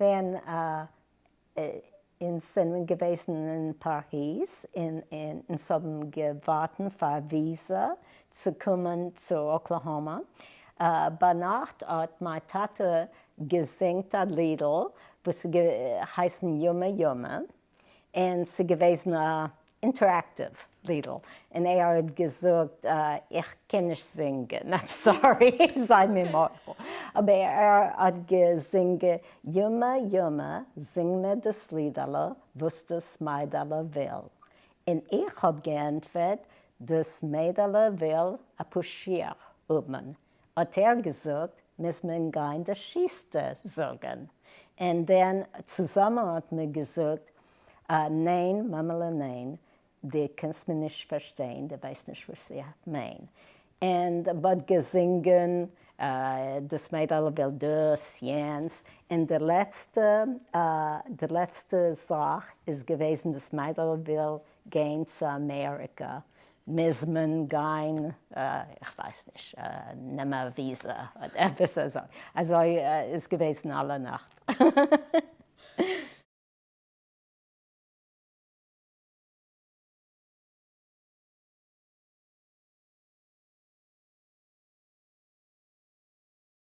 ווען אונז זענען געוועזן אין פאריז און אונז האבן געווארטן פאר וויזע צו קומען צו אקלאהאמא, ביינאכט האט מיין טאטע געזינגט א לידל וואס איז געהייסן יומא יומא, און ס'איז געוועזן א interactive לידל, און ער האט געזאגט איך קען נישט זינגען, I'm sorry, זיי מיר מוחל, אבער ער האט געזינגען יומא יומא זינג מיר דאס לידעלע וואס דאס מיידעלע וויל, און איך האב געענטפערט דאס מיידעלע וויל א פאר שיך האבן, האט ער געזאגט מוז מען גיין די שוסטער זאגן, און דען צוזאמען האט מען געזאגט ניין מאמעלע ניין, די קענסט מיר נישט פארשטיין, די ווייסט נישט וואס איך מיין, און מ'האט געזינגען דאס מיידעלע וויל דאס יענץ, און די לעצטע די לעצטע זאך איז געוועזן דאס מיידעלע וויל גיין צו אמעריקא, מוז מען גיין, איך ווייס נישט, נעמען א וויזע אדער עפעס אזוי, אזוי איז געוועזן אלע נאכט.